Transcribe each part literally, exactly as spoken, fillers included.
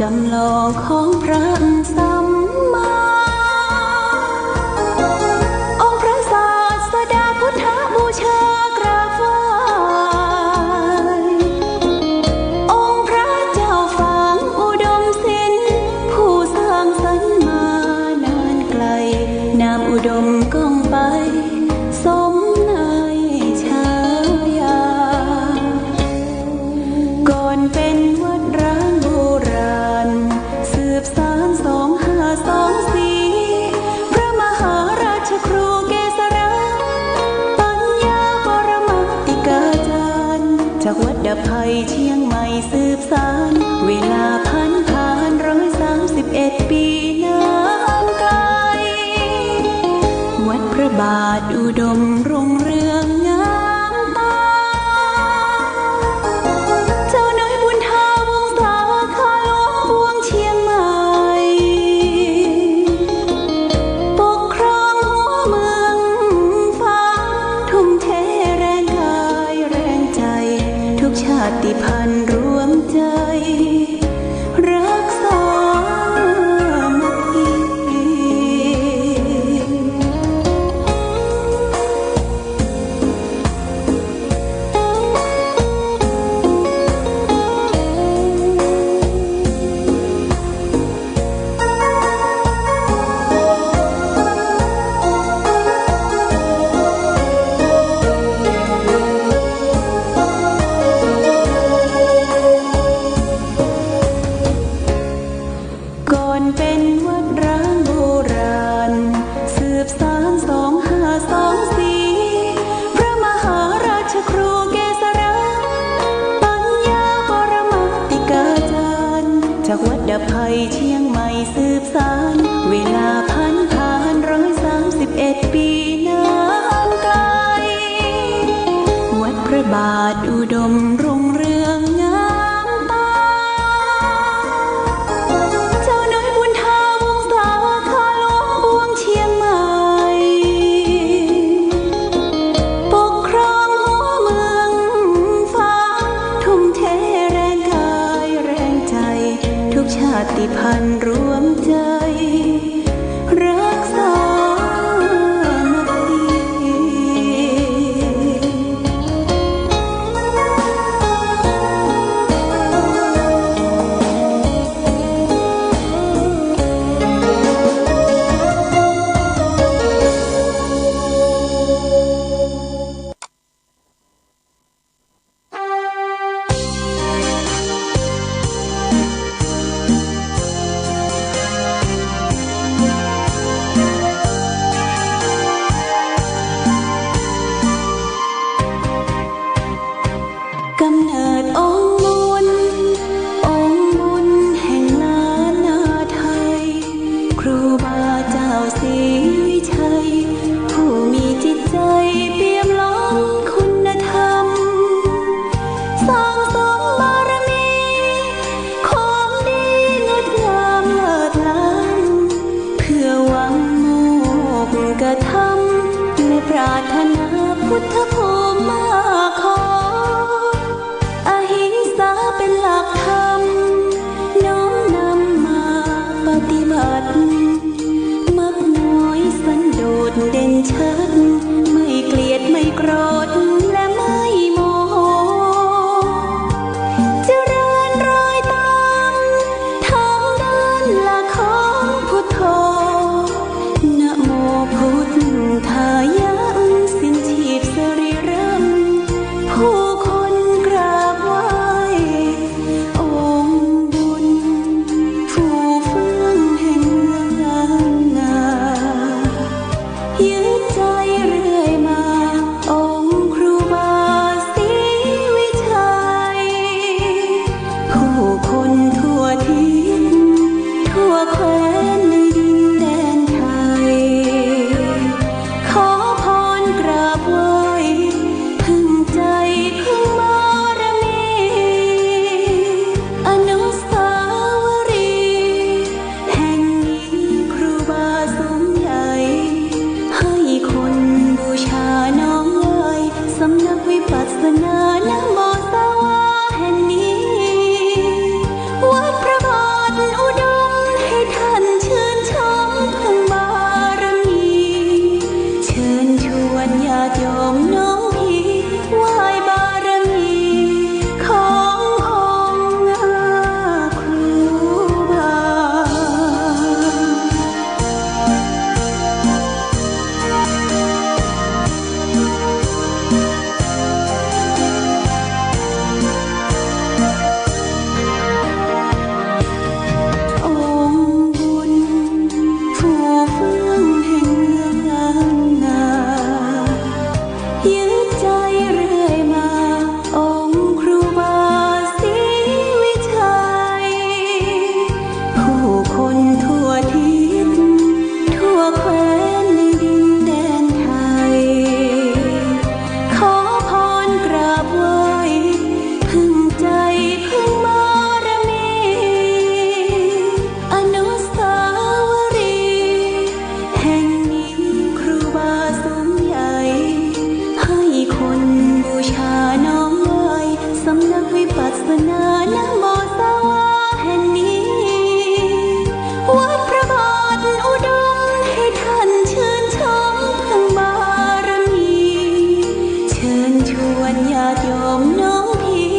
จำลองของพระสัมมา องค์พระศาสดาพุทธบูชากราบไหว้ องค์พระเจ้าฝางอุดมศิลป์ ผู้สร้างสรรค์มานานไกล นามอุดมก้องไป สมในฉายา ก่อนเป็นวัดร้างโบราณ สืบสานสองห้าสองสี่ พระมหาราชครูเกษรา ปัญญาปรมาติกาจารย์ จากวัดดับภัยเชียงใหม่สืบสาน เวลาผันผ่านร้อยสามสิบเอ็ดปีนานไกล วัดพระบาทอุดมรุ่งเรืองงามตา เจ้าน้อยบุญถาวงศา ข้าหลวงปวงเชียงใหม่ ปกครองหัวเมืองฟ้า ทุ่มเทแรงกายแรงใจ ทุกชาติพันธุ์รวมใจ รักสามัคคี ก่อนเป็นวัดร้างโบราณ สืบสานสองห้าสองสี่ พระมหาราชครูเกษรา ปัญญาปรมาติกาจารย์ จากวัดดับภัยเชียงใหม่สืบสาน เวลาผันผ่านร้อยสามสิบเอ็ดปีนานไกล วัดพระบาทอุดมรุ่งเรืองงามตา เจ้าน้อยบุญถาวงศา ข้าหลวงปวงเชียงใหม่ ปกครองหัวเมืองฟ้า ทุ่มเทแรงกายแรงใจ ทุกชาติพันธุ์รวมใจ รักสามัคคี กำเนิดองค์บุญ องค์บุญแห่งล้านนาไทย ครูบาเจ้าศรีวิชัย ผู้มีจิตใจเปี่ยมล้นคุณธรรม สั่งสมบารมี ความดีงดงามเลิศล้ำ เพื่อหวังโมกขธรรม และปรารถนาพุทธภูมิมาขอ อหิงสาเป็นหลักธรรม น้อมนำมาปฏิบัติ มักน้อยสันโดษเด่นชัด ไม่เกลียดไม่โกรธและไม่โมโห เจริญรอยตามทางด้านหลักของพุทโธ นะโมพุทธายะ สิ้นชีพสรีระ ผู้คนกราบไหว้ องค์บุญ ผู้เฟื่องแห่งเมืองล้านนา ยึดใจเรื่อยมา องค์ครูบาศรีวิชัย ผู้คนทั่วทิศ ทั่วแคว้นในดินแดนไทย ขอพรกราบไหว้ พึ่งใจพึ่งบารมี อนุสาวรีย์แห่งนี้ ครูบาสูงใหญ่ ให้คนบูชาน้อมไหว้ สำนักวิปัสสนานโมสาวาแห่งนี้ วัดพระบาท ศาสนานะโมสวาแห่งนี้ วัดพระบาทอุดม ให้ท่านชื่นชมเพิ่งบารมี เชิญชวนญาติโยมน้องพี่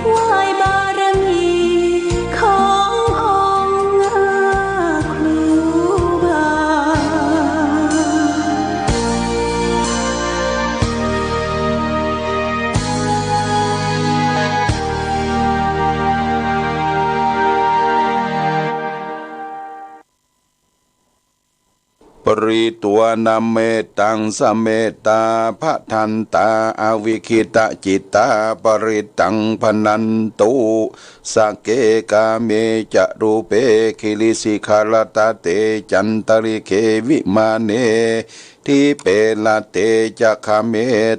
ไหว้บารมีขององค์ครูบา ปริตวานะเมตัง สะเมตตา ภะทันตา อวิกขิตะจิตตา ปริตตัง ภะนันตุ สักเก กาเม จะรูเป กิริสิขะระตะเต จันตะริเก วิมาเน ทีปะตะเต จะคาเม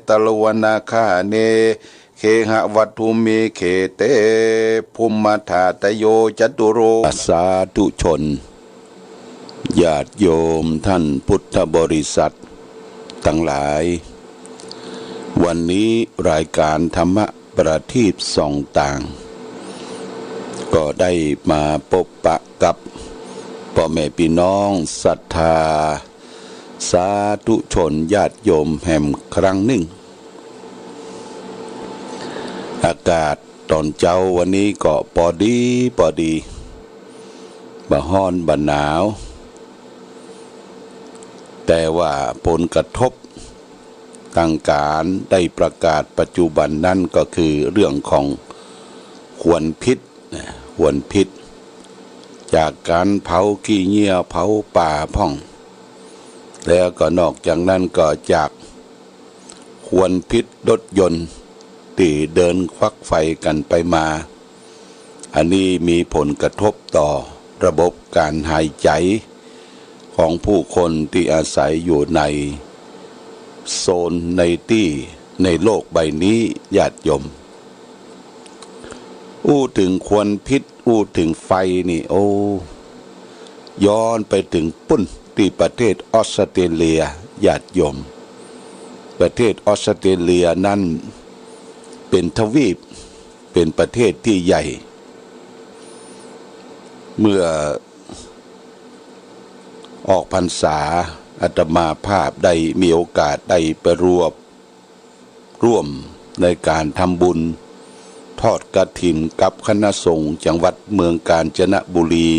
ตะลุวนาคาเน เกหะวัตถุมิกเขเต ภุมมะธาตะโย จตุโร สาธุชน ญาติโยมท่านพุทธบริษัทตังหลาย วันนี้รายก๋านธรรมะประทีปส่องต่าง ก็ได้มาปบปะกับป้อแม่ปี้น้องศรัทธา สาธุชนญาติโยมแหมครั้งนึ่ง อากาศต๋อนเจ๊าวันนี้ก็ปอดีปอดี บ่ฮ้อนบ่หนาว แต่ว่าผลกระทบตางก๋านได้ประกาศปัจจุบันนั้นก็คือเรื่องของควันพิษนะ ควันพิษ จากก๋านเผาขี้เงี้ยเผาป่าพ่อง แล้วก็นอกจากนั้นก็จากควันพิษรถยนต์ตี้เดินควักไฟกั๋นไปมา อันนี้มีผลกระทบต่อระบบก๋านหายใจ๋ของผู้คนตี้อาศัยอยู่ในโซนในตี้ในโลกใบนี้ ญาติโยม อู้เถิงควันพิษ อู้เถิงไฟนี่ โอ้ ย้อนไปเถิงปู๊นตี้ประเทศออสเตรเลีย ญาติโยม ประเทศออสเตรเลียนั้นเป๋นทวีป เป๋นประเทศตี้ใหญ่ เมื่อออกพรรษา อาตมาภาพได้มีโอกาสได้ไปรวบ ร่วมในก๋านทำบุญทอดกฐินกับคณะสงฆ์จังหวัดเมืองกาญจนบุรี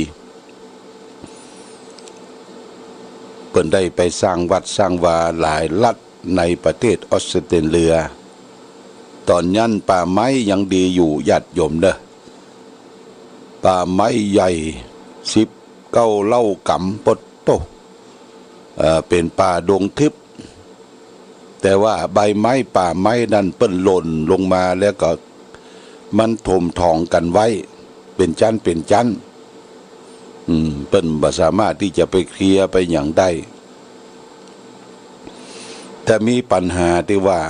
เปิ้นได้ไปสร้างวัดสร้างวาหลายรัฐในประเทศออสเตรเลีย ต๋อนนั้นป่าไม้ยังดีอยู่ ญาติโยมเน่อ ป่าไม้ใหญ่สิบเก้าเล้ากำ โป๊ดโต้ เอ่อ เป๋นป่าดงทึบ แต่ว่าใบไม้ป่าไม้นั้นเปิ้นหล่นลงมาแล้วก็มันถมถองกั๋นไว้เป๋นจั๊นเป๋นจั๊น อืม เปิ้นบ่สามารถตี้จะไปเคลียร์ไปหยังได้ แต่มีปัญหาตี้ว่า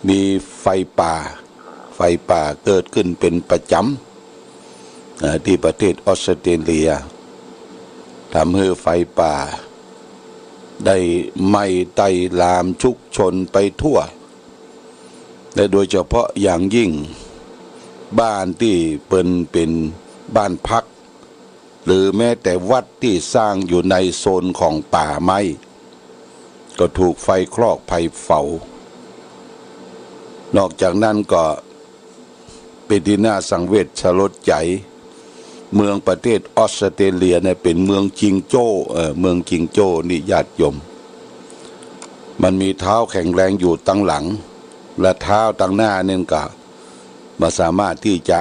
มีไฟป่า ไฟป่าเกิดขึ้นเป๋นประจ๋ำ เอ่อ ตี้ประเทศออสเตรเลีย ทำหื้อไฟป่าได้ไหม้ไต้ลามชุกชุมไปทั่ว และโดยเฉพาะอย่างยิ่งบ้านตี้เปิ้นเป๋นบ้านพัก หรือแม้แต่วัดตี้สร้างอยู่ในโซนของป่าไม้ ก็ถูกไฟคลอกไฟเผา นอกจากนั้นก็ เป๋นตี้น่าสังเวชสลดใจ๋ เมืองประเทศออสเตรเลียเนี่ยเป๋นเมืองจิงโจ้ เอ่อ เมืองจิงโจ้นี่ญาติโยม มันมีเท้าแข็งแรงอยู่ตังหลัง และเท้าตังหน้านี่ก็บ่สามารถตี้จะ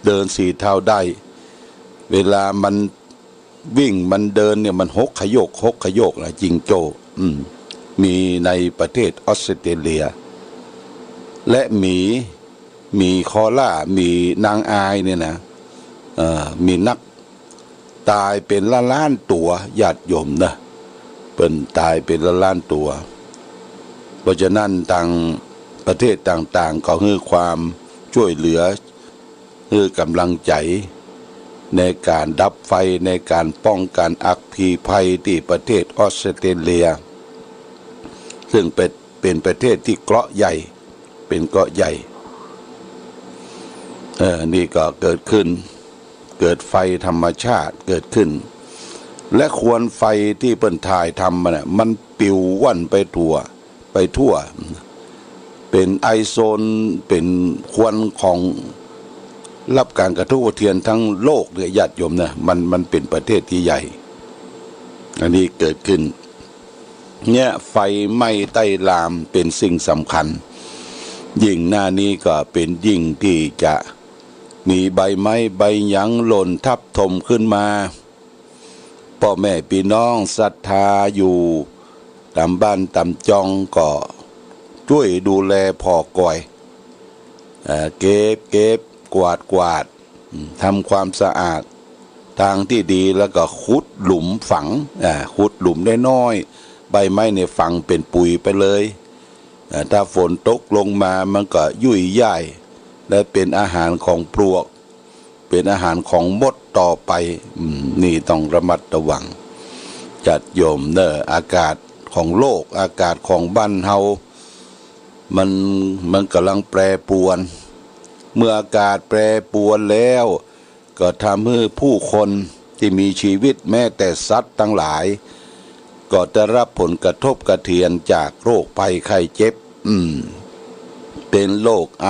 เดินสี่เท้าได้ เวลามัน วิ่งมันเดินเนี่ยมันหกขยก หกขยกนะ จิงโจ้ อืม มีในประเทศออสเตรเลีย และหมี หมีคอล่า หมีนางอายเนี่ยนะ เอ่อ มีนักต๋ายเป๋นล้านๆ ตั๋ว ญาติโยมเน่อ เปิ้นต๋ายเป๋นล้านๆ ตั๋ว เพราะฉะนั้นตางประเทศต่างๆ ก็หื้อความจ้วยเหลือ หื้อก๋ำลังใจ๋ในก๋านดับไฟ ในก๋านป้องกั๋นอัคคีภัยตี้ประเทศออสเตรเลีย ซึ่งเป๋น เป๋นประเทศตี้เกราะห์ใหญ่ เป๋นเกราะห์ใหญ่ เออ นี่ก็เกิดขึ้น เกิดไฟธรรมชาติเกิดขึ้น และควันไฟตี้เปิ้นถ่ายทำมาเนี่ย มันปิวว่อนไปทั่ว ไปทั่ว เป๋นไอโซน เป๋นควันของ รับก๋านกระทบกระเทือนทั้งโลกเนี่ย ญาติโยมนะ มัน มันเป๋นประเทศตี้ใหญ่ อันนี้เกิดขึ้น เนี่ย ไฟไหม้ไต้ลามเป๋นสิ่งสำคัญ ยิ่งหน้านี้ก็เป๋นยิ่งตี้จะมีใบไม้ใบหยังหล่นทับถมขึ้นมา ป้อแม่ปี้น้องศรัทธาอยู่ต๋ามบ้านต๋ามจองก็จ้วยดูแลผ่อกอย เอ่อ เก็บ เก็บ กวาด กวาด อืม ทำความสะอาดตางตี้ดี แล้วก็ขุดหลุมฝัง อ่า ขุดหลุมน้อยๆ ใบไม้เนี่ยฝังเป๋นปุ๋ยไปเลย อ่า ถ้าฝนตกลงมามันก็ยุ่ยย่าย และเป๋นอาหารของปลวก เป๋นอาหารของมดต่อไป อืม นี่ต้องระมัดระวัง ญาติโยมเน่อ อากาศของโลก อากาศของบ้านเฮา มัน มันก่ำลังแปรปรวน เมื่ออากาศแปรปรวนแล้ว ก็ทำหื้อผู้คนตี้มีชีวิต แม้แต่สัตว์ตังหลาย ก็ได้รับผลกระทบกระเทือนจากโรคภัยไข้เจ็บ อืม เป๋นโรคไอ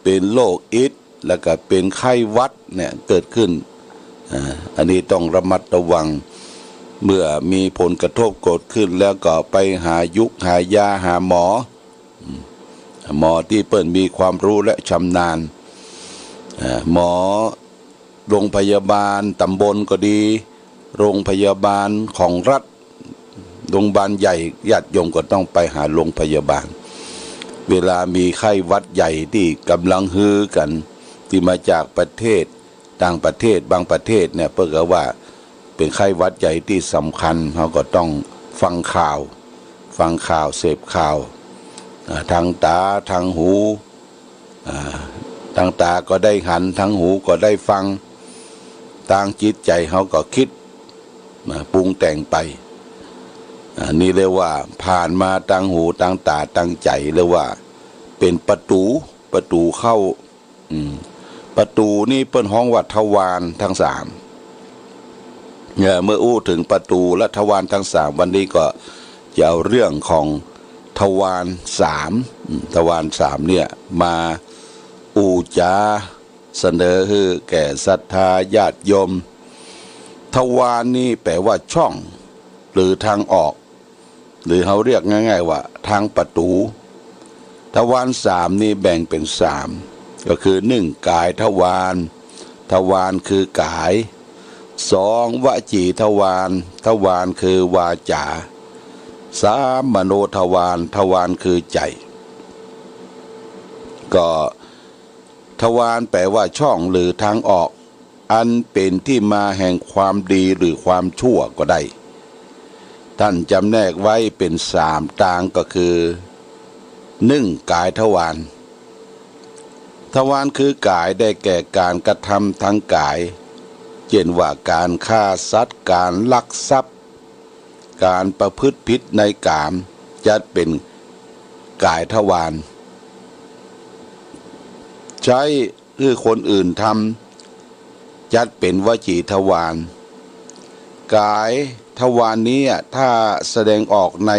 เป๋นโรคอิด แล้วก็เป๋นไข้หวัดเนี่ยเกิดขึ้น อ่า อันนี้ต้องระมัดระวัง เมื่อมีผลกระทบเกิดขึ้นแล้วก็ไปหายุก หายา หาหมอ อืม หมอตี้เปิ้นมีความรู้และชำนาญ อ่า หมอโรงพยาบาลต๋ำบลก็ดี โรงพยาบาลของรัฐ โรงพยาบาลใหญ่ ญาติโยมก็ต้องไปหาโรงพยาบาล เวลามีไข้หวัดใหญ่ตี้ก่ำลังฮือกั๋น ตี้มาจากประเทศ ต่างประเทศ บางประเทศเนี่ย เปิ้นก็ว่าเป๋นไข้หวัดใหญ่ตี้สำคัญ เฮาก็ต้องฟังข่าว ฟังข่าว เสพข่าว อ่า ตางต๋า ตางหู อ่า ตางต๋าก็ได้หัน ตางหูก็ได้ฟัง ตางจิตใจ๋เฮาก็กึ๊ด มาปรุงแต่งไป อ่า นี่เรียกว่าผ่านมาตางหู ตางต๋า ตางใจ๋ เรียกว่าเป๋นประตู๋ ประตู๋เข้า อืม ประตู๋นี่เปิ้นฮ้องว่าทวารทั้งสาม เนี่ย เมื่ออู้เถิงประตู๋และทวารทั้งสาม วันนี้ก็จะเอาเรื่องของทวารสาม อืม ทวารสามเนี่ย มาอู้จ๋าเสนอหื้อแก่ศรัทธาญาติโยม ทวารนี่แปลว่าช่อง หรือตางออก หรือเฮาเรียกง่ายๆ ว่าตางประตู๋ ทวารสามนี่แบ่งเป๋นสาม ก็คือ นึ่ง กายทวาร ทวารคือกาย สอง วจีทวาร ทวารคือวาจ๋า สาม มโนทวาร ทวารคือใจ๋ ก็ ทวารแปลว่าช่องหรือตางออก อันเป๋นตี้มาแห่งความดีหรือความชั่วก็ได้ ต้านจ๋ำแนกไว้เป๋นสามตางก็คือ นึ่ง กายทวาร ทวารคือกายได้แก่ก๋านกระทำตางกาย เจ้นว่าก๋านฆ่าสัตว์ ก๋านลักทรัพย์ ก๋านประพฤติผิดในกาม จัดเป๋นกายทวาร ใจ๊หื้อคนอื่นทำ จัดเป๋นวจีทวาร กายทวารนี้อะ ถ้าแสดงออกใน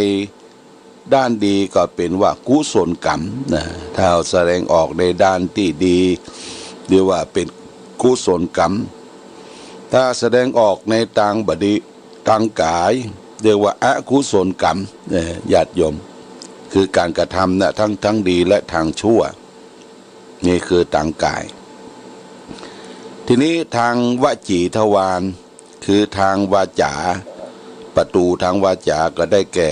ด้านดีก็เป๋นว่ากุศลกรรมนะ ถ้าแสดงออกในด้านตี้ดี เรียกว่าเป๋นกุศลกรรม ถ้าแสดงออกในตางบ่ดี ตางก๋าย เรียกว่าอกุศลกรรม เนี่ย ญาติโยม คือก๋านกระทำนะ ตึง ตึงดีและตึงชั่ว นี่คือตางก๋าย ทีนี้ตางวจีทวาร คือตางวาจ๋า ประตู๋ตางวาจ๋าก็ได้แก่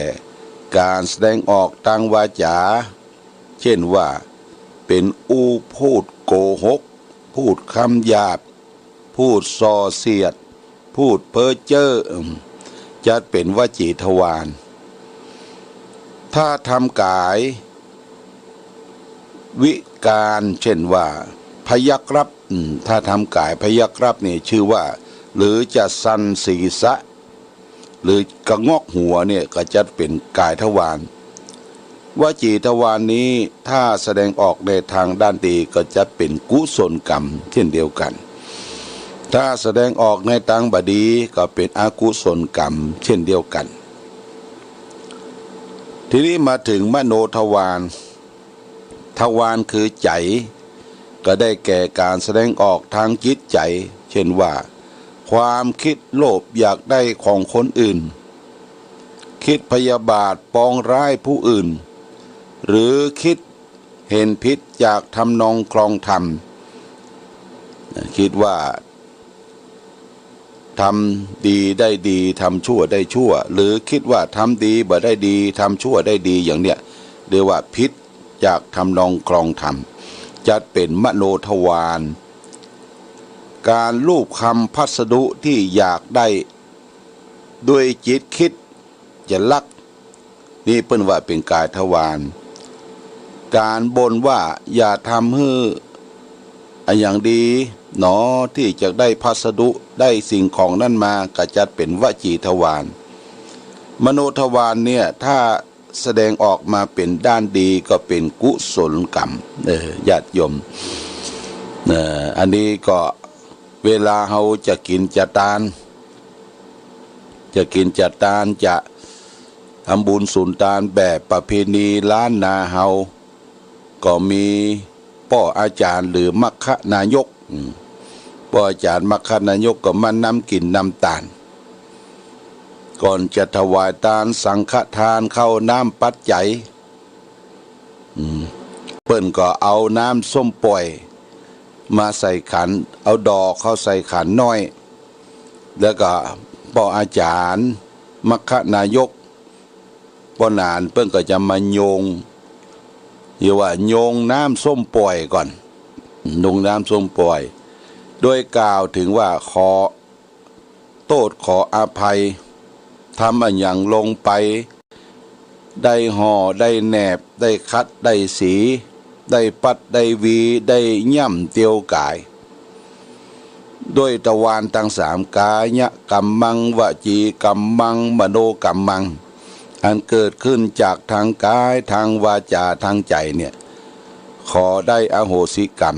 ก๋านแสดงออกตางวาจ๋า เจ้นว่า เป๋นอู้พูดโกหก พูดกำหยาบ พูดส่อเสียด พูดเพ้อเจ้อ อืม จัดเป๋นวจีทวาร ถ้าตางก๋ายวิการ เจ้นว่า พยักรับ อืม ถ้าตางก๋ายพยักรับนี่จื้อว่า หรือจะสั่นศีรษะ หรือกะงอกหัวเนี่ย ก็จัดเป๋นกายทวาร วจีทวารนี้ถ้าแสดงออกในตางด้านดีก็จะเป๋นกุศลกรรมเช่นเดียวกั๋น ถ้าแสดงออกในตางบ่ดีก็เป๋นอกุศลกรรมเช่นเดียวกั๋น ทีนี้มาเถิงมโนทวาร ทวารคือใจ๋ ก็ได้แก่ก๋านแสดงออกตางจิตใจ๋ เช่นว่า ความกึ๊ดโลภอยากได้ของคนอื่น กึ๊ดพยาบาทปองร้ายผู้อื่น หรือกึ๊ดเห็นผิดจากทำนองครองธรรม กึ๊ดว่า ทำดีได้ดี ทำชั่วได้ชั่ว หรือกึ๊ดว่าทำดีบ่ได้ดี ทำชั่วได้ดี อย่างเนี้ย เรียกว่าผิดจากทำนองครองธรรม จัดเป๋นมโนทวาร ก๋านลูบคลำพัสดุตี้อยากได้ ด้วยจิตกึ๊ดจะลัก นี่เปิ้นว่าเป๋นกายทวาร ก๋านบ่นว่าอย่าทำหื้ออะหยังดีหนอ ตี้จะได้พัสดุได้สิ่งของนั้นมา ก็จัดเป๋นวจีทวาร มโนทวารเนี่ยถ้าแสดงออกมาเป๋นด้านดีก็เป๋นกุศลกรรม เออ ญาติโยม เออ อันนี้ก็เวลาเฮาจะกิ๋นจะตาน จะกิ๋นจะตาน จะทำบุญสุนตานแบบประเพณีล้านนาเฮา ก็มีป้ออาจ๋ารย์หรือมัคคนายก อืม ป้ออาจ๋ารย์มัคคนายกก็มานำกิ๋นนำตาน ก่อนจะถวายตานสังฆทานข้าวน้ำปัจจัย อืม เปิ้นก็เอาน้ำส้มป่อยมาใส่ขัน เอาดอกเข้าใส่ขันน้อย แล้วก็ป้ออาจ๋ารย์มัคคนายก ป้อหนานเปิ้นก็จะมาโยง เรียกว่าโยงน้ำส้มป่อยก่อน โยงน้ำส้มป่อย โดยกล่าวเถิงว่าขอโต้ษขออภัย ทำอะหยังลงไป ได้ห่อ ได้แหนบ ได้ขัด ได้สี ได้ปัด ได้หวี ได้ย่ำเตียวก๋าย ด้วยทวารตังสาม กายกัมมัง วจีกัมมัง มโนกัมมัง อันเกิดขึ้นจากตางก๋าย ตางวาจา ตางใจ๋เนี่ย ขอได้อโหสิกรรม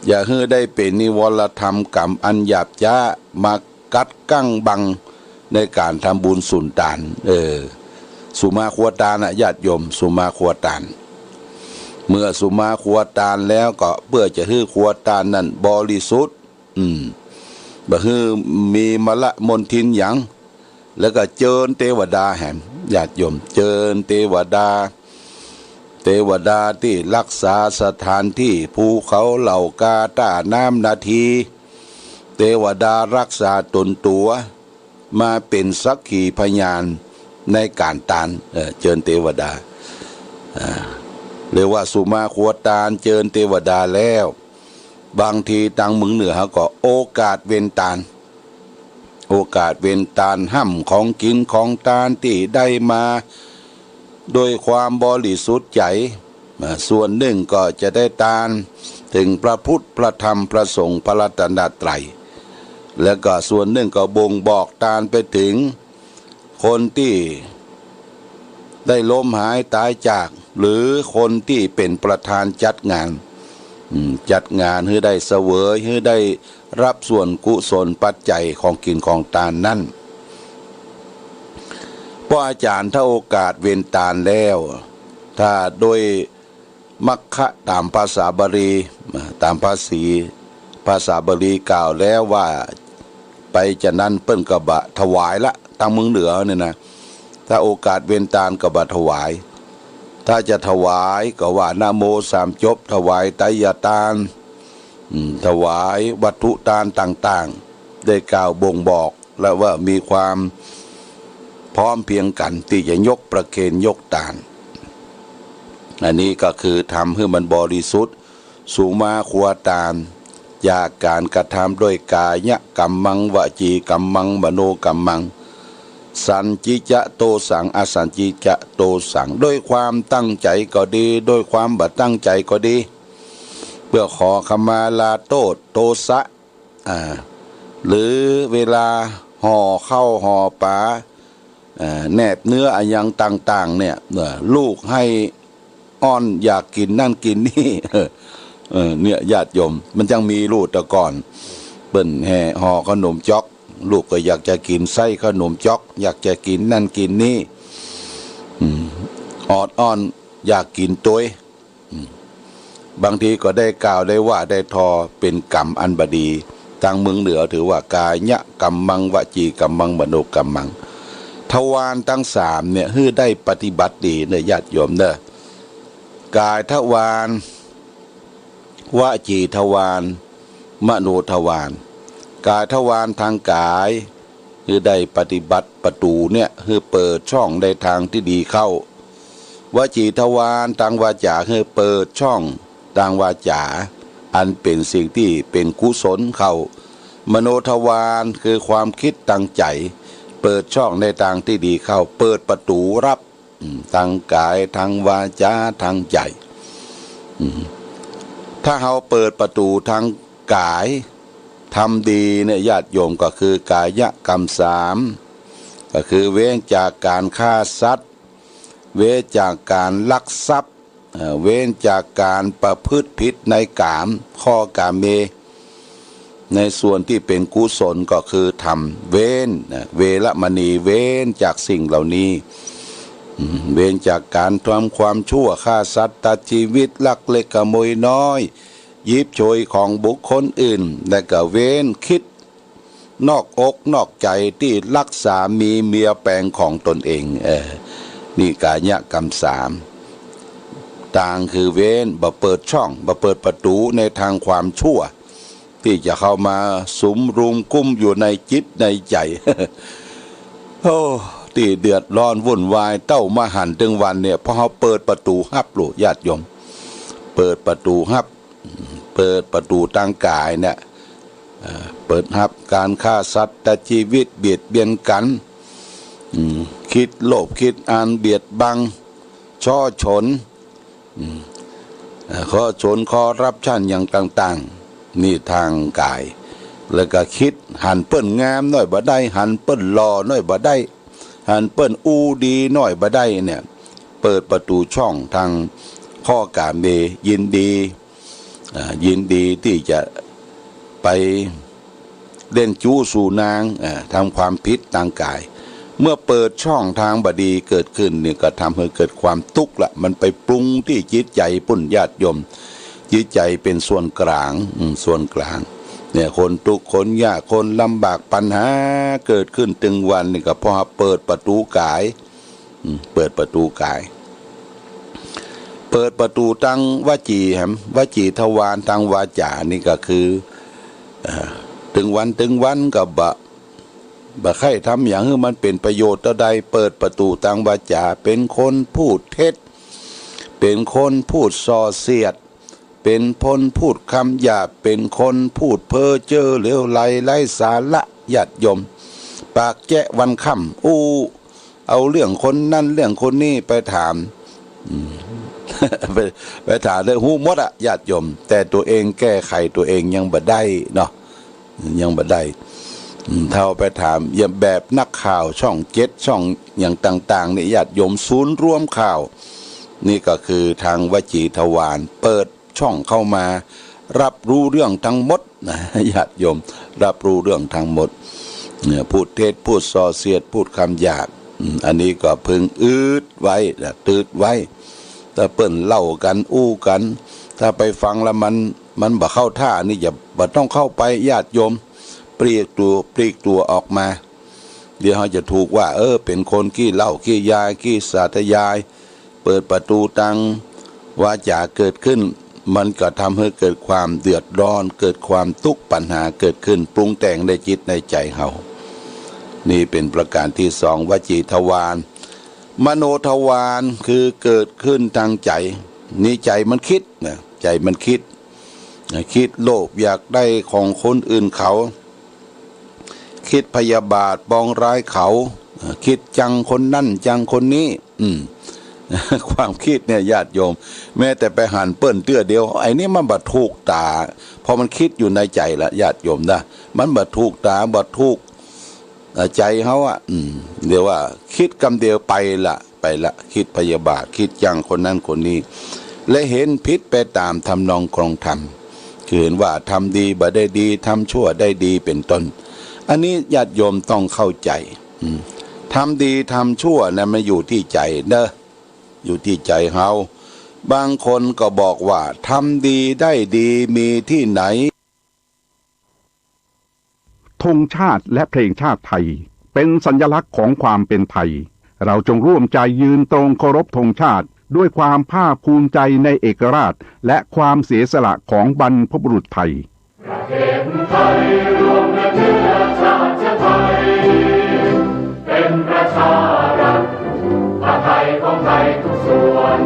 อย่าหื้อได้เป๋นนิวรธรรมกรรมอันหยาบจ๊ามากัดกั๊งบังในก๋านทำบุญสุนตาน เออ สุมาครัวตานน่ะ ญาติโยม สุมาครัวตาน เมื่อสุมาครัวตานแล้วก็เปื้อจะหื้อครัวตานนั้นบริสุทธิ์ อืม บ่หื้อมีมลมลทินหยัง แล้วก็เจิญเตวดาแหม ญาติโยม เจิญเตวดา เตวดาตี้ฮักษาสถานตี้ ภูเขาเหล่ากา ต้าน้ำนาที เตวดาฮักษาต๋นตั๋ว มาเป๋นสักขีพยานในก๋านตาน เออ เจิญเตวดา อ่า เรียกว่าสุมาครัวตานเจิญเตวดาแล้ว บางทีตางเมืองเหนือเฮาก็โอกาสเวนตาน โอกาสเวนตาน ห้ำของกิ๋นของตานตี้ได้มา ด้วยความบริสุทธิ์ใจ๋ อ่า ส่วนนึ่งก็จะได้ตานเถิงพระพุทธ พระธรรม พระสงฆ์ พระรัตนตรัย แล้วก็ส่วนนึ่งก็บ่งบอกตานไปเถิงคนตี้ได้ล้มหายต๋ายจาก หรือคนตี้เป๋นประธานจัดงาน อืม จัดงานหื้อได้เสวย หื้อได้ ฮับส่วนกุศลปัจจัยของกิ๋นของตานนั้น ป้ออาจ๋ารย์ถ้าโอกาสเวนตานแล้ว ถ้าโดยมัคคะต๋ามภาษาบาลี ต๋ามภาษี ภาษาบาลีกล่าวแล้วว่า ไปจานั้นเปิ้นก็บ่ถวายละ ตางเมืองเหนือเนี่ยนะ ถ้าโอกาสเวนตานก็บ่ถวาย ถ้าจะถวายก็ว่านะโมสามจบ ถวายไตรยตาน อืม ถวายวัตถุตานต่างๆ ได้กล่าวบ่งบอกและว่ามีความพร้อมเพรียงกั๋นตี้จะยกประเคนยกตาน อันนี้ก็คือทำหื้อมันบริสุทธิ์ สุมาครัวตาน จากก๋านกระทำด้วยก๋ายกัมมัง วจีกัมมัง มโนกัมมัง สัญญิจะโตสัง อสัญญิจะโตสัง ด้วยความตั้งใจ๋ก็ดี ด้วยความบ่ตั้งใจ๋ก็ดี เปื้อขอขมาลาโต้ษ โตสะ อ่า หรือเวลาห่อข้าวห่อป๋า เอ่อ แหนบเนื้ออะหยังต่างๆ เนี่ย เอ่อ ลูกไฮ่อ่อนอยากกิ๋นนั่นกิ๋นนี่ เออ เนี่ย ญาติโยม มันจังมีลูกแต่ก่อน เปิ้นแห่ห่อขนมจ๊อก ลูกก็อยากจะกิ๋นไส้ขนมจ๊อก อยากจะกิ๋นนั่นกิ๋นนี่ อืม ออดอ้อนอยากกิ๋นตวย อืม บางทีก็ได้กล่าวได้ว่าได้ทอเป๋นกรรมอันบ่ดี ตางเมืองเหนือถือว่ากายะกัมมัง วจีกัมมัง มโนกัมมัง ทวารตังสามเนี่ย หื้อได้ปฏิบัติดีเน่อ ญาติโยมเน่อ กายทวาร วจีทวาร มโนทวาร กายทวารตางกาย หื้อได้ปฏิบัติประตู๋เนี่ย หื้อเปิดช่องในตางตี้ดีเข้า วจีทวารตางวาจา หื้อเปิดช่องตางวาจา อันเป๋นสิ่งตี้เป๋นกุศลเข้า มโนทวารคือความกึ๊ดตางใจ๋ เปิดช่องในตางตี้ดีเข้า เปิดประตู๋ฮับ อืม ตางกาย ตางวาจา ตางใจ๋ อืม ถ้าเฮาเปิดประตู๋ตางกาย ทำดีเนี่ย ญาติโยม ก็คือกายะกรรมสาม ก็คือเว้นจากก๋านฆ่าสัตว์ เว้นจากก๋านลักทรัพย์ เอ่อ เว้นจากก๋านประพฤติผิดในกาม ข้อกาเม ในส่วนตี้เป๋นกุศลก็คือทำ เว้น นะ เวรมณี เว้นจากสิ่งเหล่านี้ อืม เว้นจากก๋านทำความชั่ว ฆ่าสัตว์ตัดจีวิต ลักเล็กขโมยน้อย หยิบฉวยของบุคคลอื่น และก็เว้นกึ๊ดนอกอกนอกใจ๋ตี้ลักสามีเมียแป๋งของตนเอง เออ นี่กายะกรรมสาม ตางคือเว้น บ่เปิดช่อง บ่เปิดประตู๋ในตางความชั่ว ตี้จะเข้ามาสุมรุมกุ้มอยู่ในจิตในใจ๋ โอ้ ตี้เดือดร้อนวุ่นวายเต้ามาหันต์ตึงวันเนี่ย เพราะเฮาเปิดประตู๋ฮับลูก ญาติโยม เปิดประตู๋ฮับ เปิดประตู๋ตางกายเนี่ย เอ่อ เปิดฮับก๋านฆ่าสัตว์ตัดจีวิต เบียดเบียนกั๋น อืม กึ๊ดโลภ กึ๊ดอันเบียดบัง ฉ้อฉล อืม เอ่อ ฉ้อฉล คอร์รัปชันอย่างต่างๆ นี่ตางกาย แล้วก็กึ๊ดหันเปิ้นงามหน้อยบ่ได้ หันเปิ้นหล่อหน้อยบ่ได้ หันเปิ้นอู้ดีหน้อยบ่ได้เนี่ย เปิดประตู๋ช่องตางข้อกาเม ยินดี อ่า ยินดีตี้จะไปเล่นจู๊สู่นาง อ่า ทำความผิดตางกาย เมื่อเปิดช่องตางบ่ดีเกิดขึ้นนี่ก็ทำหื้อเกิดความตุ๊กข์ละ มันไปปรุงตี้จิตใจ๋ปุ้น ญาติโยม จิตใจ๋เป๋นส่วนก๋าง อืม ส่วนก๋าง เนี่ย คนตุ๊กข์คนยาก คนลำบาก ปัญหาเกิดขึ้นตึงวันนี่ก็เพราะเปิดประตู๋กาย อืม เปิดประตู๋กาย เปิดประตู๋ตางวจีแหม วจีทวารตางวาจานี่ก็คือ เอ่อ ตึงวันตึงวันก็บ่ บ่ใค่ทำหยังหื้อมันเป๋นประโยชน์เต้าใด เปิดประตู๋ตางวาจา เป๋นคนพูดเท็จ เป๋นคนพูดส่อเสียด เป๋นคนพูดกำหยาบ เป๋นคนพูดเพ้อเจ้อเหลวไหลไร้สาระ ญาติโยม ปากแจ๊ะวันค่ำ อู้เอาเรื่องคนนั้นเรื่องคนนี้ไปถาม อืม ไป ไปถามได้ฮู้หมดอะ ญาติโยม แต่ตัวเองแก้ไขตัวเองยังบ่ได้เนาะ ยังบ่ได้ อืม ถ้าเอาไปถามอย่างแบบนักข่าวช่องเจ็ด ช่องอย่างต่างๆ นี่ ญาติโยม ศูนย์รวมข่าว นี่ก็คือตางวจีทวาร เปิดช่องเข้ามา ฮับฮู้เรื่องตึงหมดนะ ญาติโยม ฮับฮู้เรื่องตึงหมด เนี่ย พูดเท็จ พูดส่อเสียด พูดกำหยาบ อืม อันนี้ก็พึงอืดไว้นะ ตืดไว้ ถ้าเปิ้นเล่ากั๋น อู้กั๋น ถ้าไปฟังแล้วมัน มันบ่เข้าท่า นี่อย่า บ่ต้องเข้าไป ญาติโยม ปลีกตั๋ว ปลีกตั๋วออกมา เดี๋ยวเฮาจะถูกว่า เออ เป๋นคนขี้เหล้า ขี้ยา ขี้สาธยาย เปิดประตู๋ตางวาจาเกิดขึ้น มันก็ทำหื้อเกิดความเดือดร้อน เกิดความตุ๊กข์ ปัญหาเกิดขึ้น ปรุงแต่งในจิตในใจ๋เฮา นี่เป๋นประก๋านตี้สอง วจีทวาร มโนทวารคือเกิดขึ้นตางใจ๋ นี่ใจ๋มันกึ๊ดนะ ใจ๋มันกึ๊ด กึ๊ดโลภอยากได้ของคนอื่นเขา กึ๊ดพยาบาทปองร้ายเขา กึ๊ดจังคนนั้นจังคนนี้ อืม ความกึ๊ดเนี่ย ญาติโยม แม้แต่ไปหันเปิ้นเตื้อเดียว ไอ้นี่มันบ่ถูกต๋า เพราะมันกึ๊ดอยู่ในใจ๋ละ ญาติโยมนะ มันบ่ถูกต๋า บ่ถูก แต่ใจ๋เฮาอะ อืม เดี๋ยวว่า กึ๊ดกำเดียวไปละ ไปละ กึ๊ดพยาบาท กึ๊ดจั้งคนนั้นคนนี้ และหันผิดไปต๋ามทำนองครองธรรม คือหันว่าทำดีบ่ได้ดี ทำชั่วได้ดี เป๋นต้น อันนี้ญาติโยมต้องเข้าใจ๋ อืม ทำดีทำชั่วนะ มันอยู่ตี้ใจ๋เนาะ อยู่ตี้ใจ๋เฮา บางคนก็บอกว่า ทำดีได้ดีมีตี้ไหน ธงชาติและเพลงชาติไทย เป๋นสัญลักษณ์ของความเป๋นไทย เราจงร่วมใจ๋ยืนตรงเคารพธงชาติ ด้วยความภาคภูมิใจ๋ในเอกราช และความเสียสละของบรรพบุรุษไทย ประเทศไทยรวมเนื้อชาติไทย เป๋นประชารัฐ ผ้าไทยของไทยทุกส่วน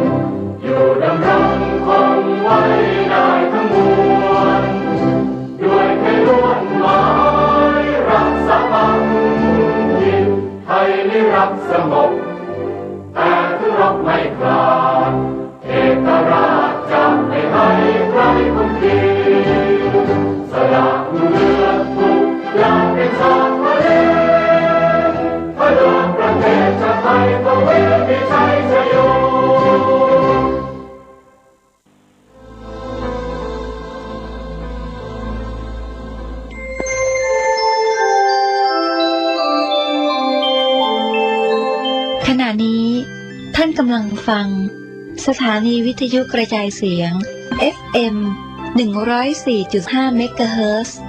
อยู่ดำรงคงไว้ได้ทั้งมวล ด้วยไทยล้วนหมายรักสามัคคี ไทยนิรักสงบ แต่ถึงรบไม่ขาด เอกราชจะไม่ให้ใครคุมขีด สละเลือดทุกอย่างเป็นชาติทะเล เพื่อประเทศชาติไทย ทวีมีชัยชโย ขณะนี้ท่านกำลังฟัง สถานีวิทยุกระจายเสียง เอฟเอ็ม หนึ่งร้อยสี่จุดห้า เมกะเฮิรตซ์